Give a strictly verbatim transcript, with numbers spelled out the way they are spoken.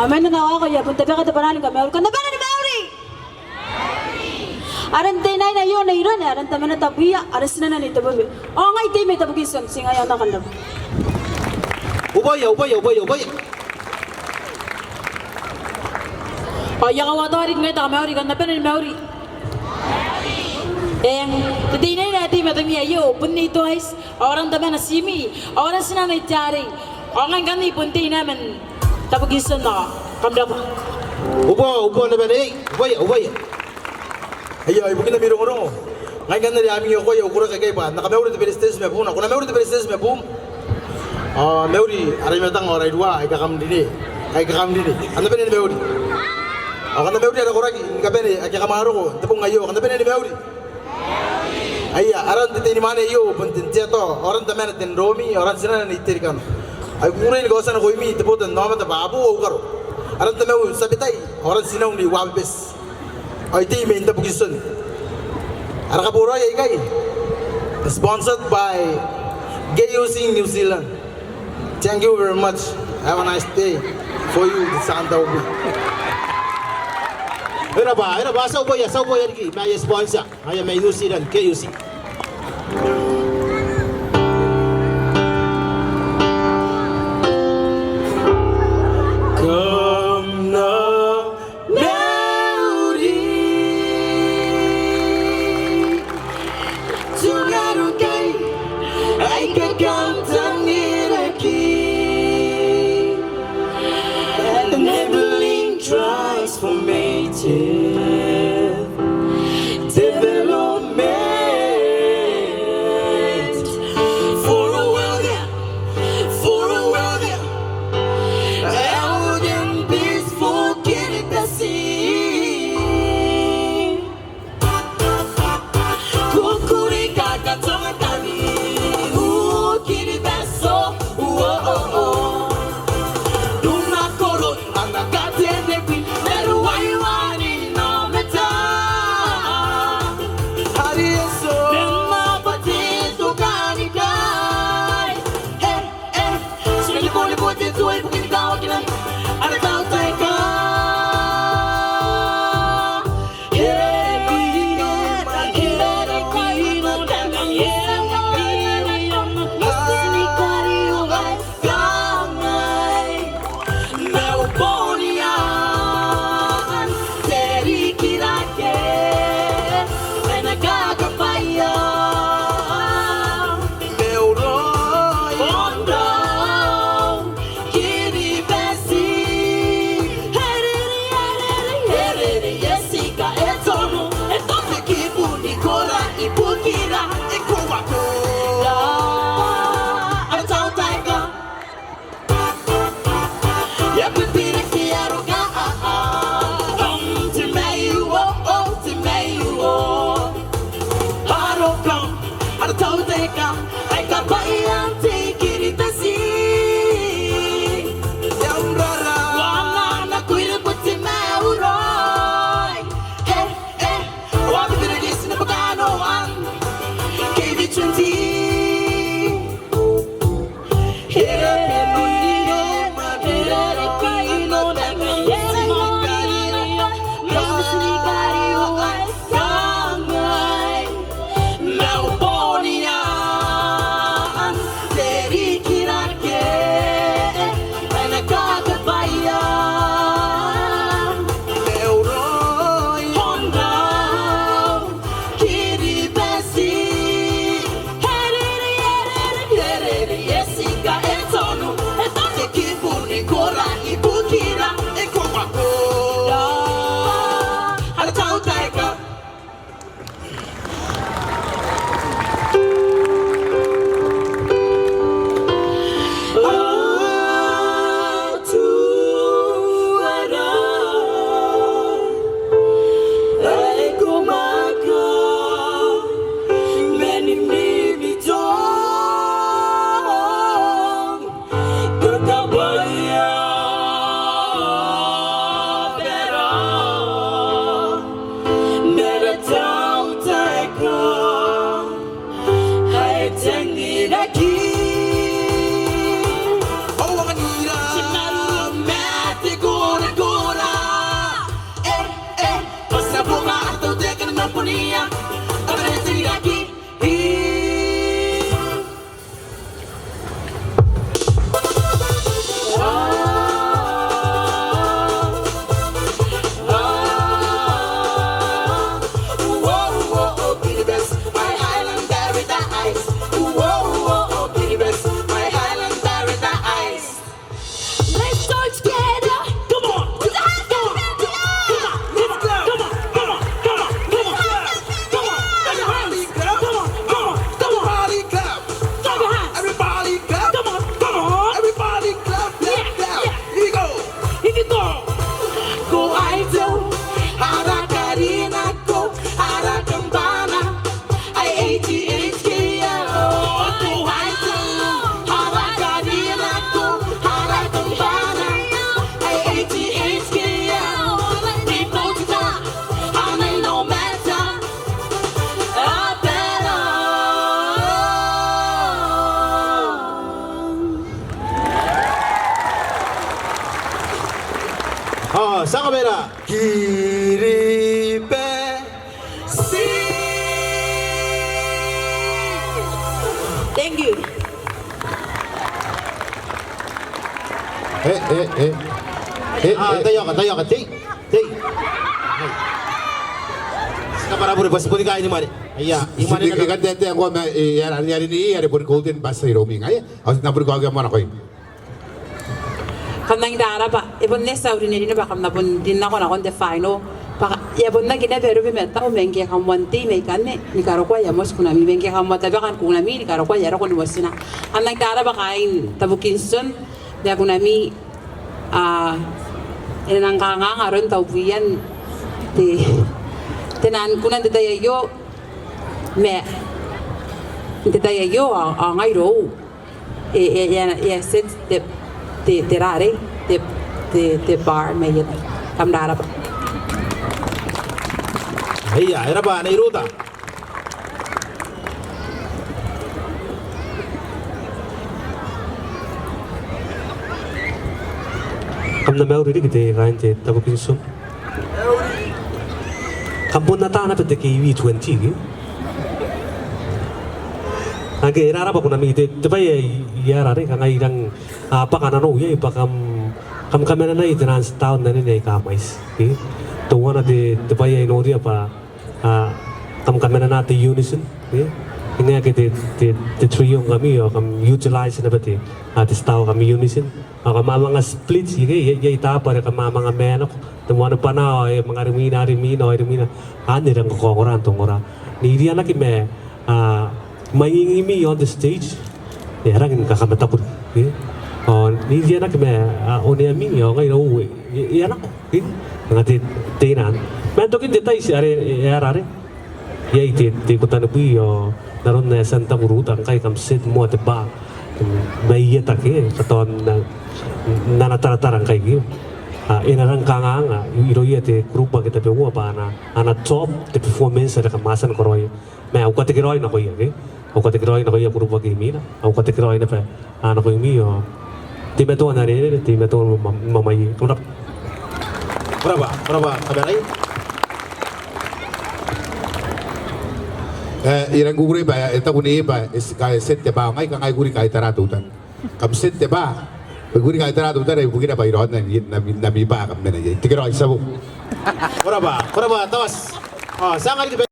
Ao mai nanon au waaki I a bon tabeka te bwanaa ni kamauri. Kam na bane ni mauri. Aran te inaina aio Nei Rone, aran tamana Tabuia, aran tinana Nei Tabome. Ao ngai I tei mai Tabukition, ti ngaia anne, kam rabwa. Uboia, uboia, uboia, uboia. Ao I a kaota riki ngai te kamauri, kam na bane ni mauri. Eng, te inaina ae tei i matami aio bon Nei Toaiti, ao aran tamana Timi, ao aran tinana Nei Tiarei. Ao ngai ngkanne I bon tei i nanon Tabukition, ao kam rabwa. Uboa, uboa naba Nei, uboia, uboia. Aio, ibukin ami rongorongo. Ngai ngkanne are ami okoia au koraki aikai bwa N na kamauri te Beretitenti ma buuna. Ko na mauri te Beretitenti ma buum. Ao mauri ara I-Matang ao ara I-Rua aika kam rine. Aika kam rine. Kam na bane ni mauri. Ao kam na mauri ara koraki ni kabane ake kam a roko n te bong aio. Kam na bane ni mauri. Aia, aran te teinimwaane aio bon Ten Tieto, ao aran tamana Ten Romi, ao aran tinana Nei Terikano. Ao I kukurei ni kaotia nakoimi te botannaomata bwa a boou au karo. Aran tamau Tia Betai, ao aran tinau Nei Uabebeti. Ao I tei mai Tabukition. Ara kaboraoi aikai, sponsored by K U C New Zealand. Thank you very much. Have a nice day for you, the Santa Ubi. E rabwa, e rabwa, ti a uboia, ti a uboia riki ma aia sponsor. Aia mai New Zealand, K U C. Kam na mauri. Tungarukai aika kam tangiraki. Enabling transformative development. Ti a kamena Kiribati. Thank you. E, e, e. E, ah, e. Taiaoka, taiaoka, tei, tei. Ti kabwara bure, bati boni kaai ni mwane. Aia, i mwane. Ti na kan te, te, ngkoa ma, e, are, are, are, are boni golden bati iroumi ngaia. Ao ti na boni kaokia moa nakoim. Kam rangi n raraba, e bon eti au rinerine bwa kam na bon rin nako nakon te final. Bwa e a bon aki naba roko ma tao ma ngke kam moan tei mai ikanne, ni karokoa aia moti kunami, ma ngke kam moa tabeka ni kunami, ni karokoa aia roko ni motina. Kam rangi n raraba kaain Tabukin Tion, ma kunami, a, e nang kanganga aron taubuian te, te nang kuna n te tai aio, ma n te tai aio, ao, ao ngai irou. E, e, e, e a set te, te, te rare, te, te, te bar mai iai. Kam raraba. Aia, e raba Nei Ruta. Kam na mauri riki te kaain te Tabukin Tion. Kam bon ata naba te K V twenty ke? Ake e raraba kunami te, te bwai ae I, I a rarei, kanga I rang, a, bwaka nanou iai bwa kam, kam kamanenai te nang ti tao n anene aika mwaiti ke? Teuana te, te bwai ae I noria bwa, a, kam kamanena te unison ke? Ngae ake te, te, te trio ngkami ao kam utilize naba te, a, te ti tao kam unison. Ao kam a manga split, iai, iai, iai taabo are kam a manga mena nako. Te moan bwanaa, ao e manga rimwina, rimwina, ao rimwina. Anne e rang kakaongora n te ongora. N irianaki ma, a, mwaingingimi on the stage. E a rangi ni kakamataku riki. Ao n irianaki ma, a, oneami, ao ngai irou, e, e, e a nako. Ke? Kanga te, te inaan. Ma n tokin te tai are, e, e a rarei. Iai te, te ikotanibwi ao n aron ae e a tia n taku Ruta ngkai kam set moa te bar. Mai ieta ke, katoa n, n ana taratara ngkai ke. A, e na rang kanganga irouia te group ake tabeua bwa a na, a na top te performance are kam a tia ni karaoia. Ma au katekeraoi nakoia ke. Au katekeraoi nakoia group ake imwina. Au katekeraoi naba a nakoimi ao teimatoa n anene, teimatoa ma, ma, ma, ma, ma, ko rabwa, ko rabwa, kabarai. E, I rang kukurei bwa e taku neiei bwa e ti, e set te bar ao ngai kanga I kuri kaitara teutana. Kam set te bar, I kuri kaitara teutana ibukina bwa I raonna n ami, n ami bar kam mena iai. Tekeraoi, ti a boo. Ko rabwa, ko rabwa, Tawas. Ao ti a anganaki